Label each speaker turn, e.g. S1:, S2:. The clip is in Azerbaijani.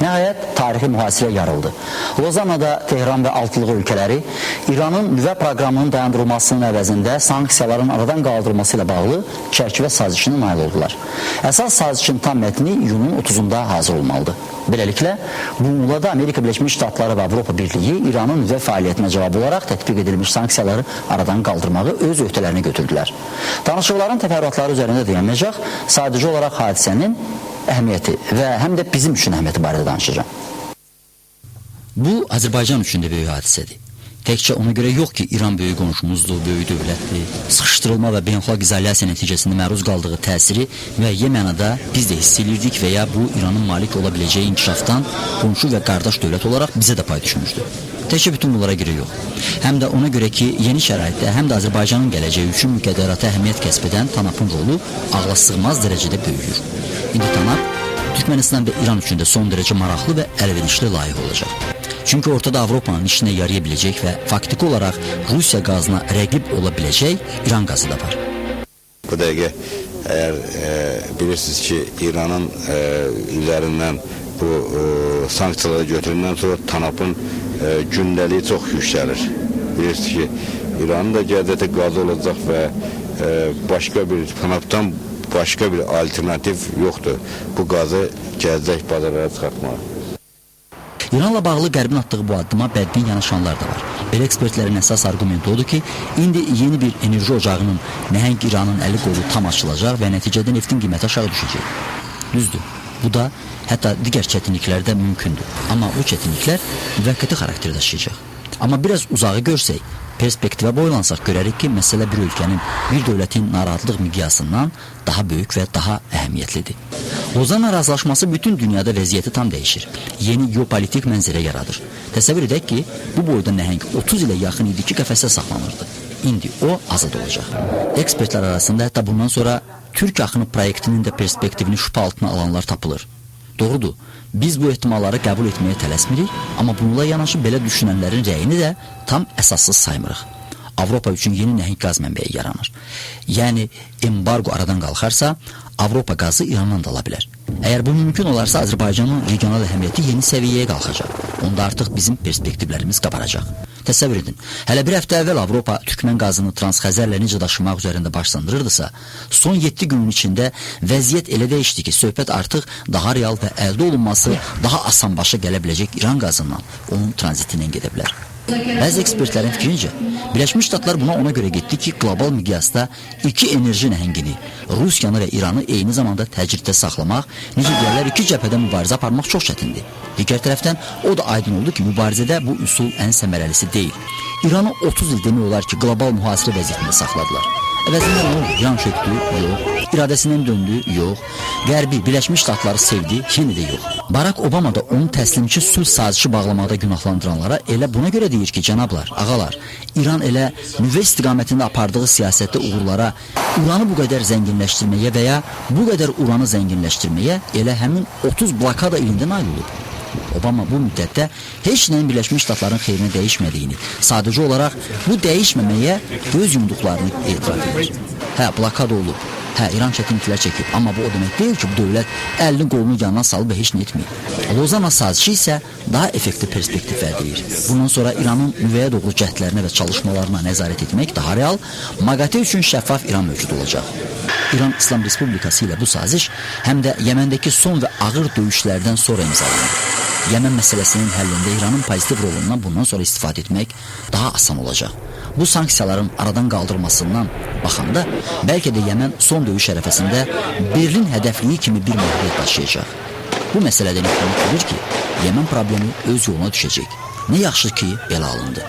S1: Nəhayət, tarixi mühasirə yarıldı. Lozannada Tehran və Altılığı ölkələri İranın nüvə proqramının dayandırılmasının əvəzində sanksiyaların aradan qaldırılması ilə bağlı çərçivə sazişinə nail oldular. Əsas sazişin tam mətni iyunun 30-da hazır olmalıdır. Beləliklə, bununla da Amerika Birləşmiş Ştatları və Avropa Birliyi İranın nüvə fəaliyyətinə cavab olaraq tətbiq edilmiş sanksiyaları aradan qaldırmağı öz öhdələrinə götürdülər. Danışıqların təfərrüatları üzərində dayanmayacaq, sadəcə olaraq hadisənin əhəmiyyəti və həm də bizim üçün əhəmiyyəti barədə danışacağam. Bu, Azərbaycan üçün də böyük hadisədir. Təkcə ona görə yox ki, İran böyük qonşumuzdur, böyük dövlətdir. Sıxışdırılma və beynəlxalq izolyasiya nəticəsində məruz qaldığı təsiri müəyyən mənada biz də hiss elirdik və ya bu İranın malik ola biləcəyi inkişafdan qonşu və qardaş dövlət olaraq bizə də pay düşmüşdü. Təkcə bütün bunlara görə yox. Həm də ona görə ki, yeni şəraitdə həm də Azərbaycanın gələcəyi üçün müqəddərata əhəmiyyət kəsb edən TANAP-ın rolu ağla sığmaz dərəcədə böyüyür. İndi TANAP Türkmənistan və İran üçün də son dərəcə maraqlı və əlverişli layihə olacaq. Çünki ortada Avropanın işinə yaraya biləcək və faktiki olaraq Rusiya qazına rəqib ola biləcək İran qazı da var.
S2: Bu dəqiqə əgər bilirsiniz ki, İranın üzərindən bu sanksiyaları götürəndən sonra TANAP-ın gündəliyi çox yüksəlir. Bilirsiniz ki, İranın da gələcəkdə qazı olacaq və başqa bir TANAP-dan başqa bir alternativ yoxdur bu qazı gələcək bazarlara çıxartmağa.
S1: İranla bağlı Qərbin atdığı bu addıma bədbin yanaşanlar da var. Belə ekspertlərin əsas arqumenti odur ki, indi yeni bir enerji ocağının nəhəng İranın əli qolu tam açılacaq və nəticədə neftin qiyməti aşağı düşəcək. Düzdür, bu da hətta digər çətinliklər də mümkündür. Amma o çətinliklər müvəqqəti xarakter daşıyacaq. Amma biraz uzağı görsək, perspektivə boylansaq görərik ki, məsələ bir ölkənin, bir dövlətin narahatlıq miqyasından daha böyük və daha əhəmiyyətlidir. Lozanna razılaşması bütün dünyada vəziyyəti tam dəyişir. Yeni geopolitik mənzərə yaradır. Təsəvvür edək ki, bu boyda nəhəng 30 ilə yaxın idi ki, qəfəsdə saxlanırdı. İndi o azad olacaq. Ekspertlər arasında hətta bundan sonra Türk axını proyektinin də perspektivini şübhə altına alanlar tapılır. Doğrudur, biz bu ehtimalları qəbul etməyə tələsmirik, amma bununla yanaşı belə düşünənlərin rəyini də tam əsassız saymırıq. Avropa üçün yeni nəhəng qaz mənbəyi yaranır. Yəni, embargo aradan qalxarsa, Avropa qazı İrandan da ala bilər. Əgər bu mümkün olarsa, Azərbaycanın regional əhəmiyyəti yeni səviyyəyə qalxacaq. Onda artıq bizim perspektivlərimiz qabaracaq. Təsəvvür edin, hələ bir həftə əvvəl Avropa türkmən qazını Transxəzərlə necə daşımaq üzərində baş sındırırdısa, son 7 günün içində vəziyyət elə dəyişdi ki, söhbət artıq daha real və əldə olunması daha asan başa gələ biləcək İran qazından, onun tranzitindən gedə bilər. Bəzi ekspertlərin fikrincə, Birləşmiş Ştatlar buna ona görə getdi ki, qlobal miqyasda iki enerji nəhəngini, Rusiyanı və İranı eyni zamanda təcriddə saxlamaq, necə deyərlər, iki cəbhədə mübarizə aparmaq çox çətindir. Digər tərəfdən o da aydın oldu ki, mübarizədə bu üsul ən səmərəlisi deyil. İranı 30 il demək olar ki, qlobal mühasirə vəziyyətində saxladılar. Əvəzində nə oldu? İran çökdü? Yox. İradəsindən döndü? Yox. Qərbi, Birləşmiş Ştatları sevdi? Yenə də yox. Barack Obama da onu təslimçi sülh sazişi bağlamaqda günahlandıranlara elə buna görə deyir ki, cənablar, ağalar, İran elə nüvə istiqamətində apardığı siyasətdə uğurlara, uranı bu qədər zənginləşdirməyə və ya bu qədər uranı zənginləşdirməyə elə həmin 30 blokada ilində nail olub. Obama bu müddətdə heç nəyin Birləşmiş Ştatların xeyrinə dəyişmədiyini, sadəcə olaraq bu dəyişməməyə göz yumduqlarını etiraf edir. Hə, blokada olub. Hə, İran çətinliklər çəkib. Amma bu o demək deyil ki, bu dövlət əlini qolunu yanına salıb və heç nə etməyib. Lozanna sazişi isə daha effektiv perspektiv vəd edir. Bundan sonra İranın nüvəyə doğru cəhdlərinə və çalışmalarına nəzarət etmək daha real, MAQATE üçün şəffaf İran mövcud olacaq. İran İslam Respublikası ilə bu saziş həm də Yəməndəki son və ağır döyüşlərdən sonra imzalandı. Yəmən məsələsinin həllində İranın pozitiv rolundan bundan sonra istifadə etmək daha asan olacaq. Bu sanksiyaların aradan qaldırılmasından baxanda bəlkə də Yəmən son döyüş ərəfəsində Berlin hədəfliyi kimi bir mahiyyət daşıyacaq. Bu məsələdən ümid edir ki, Yəmən problemi öz yoluna düşəcək. Nə yaxşı ki, belə alındı.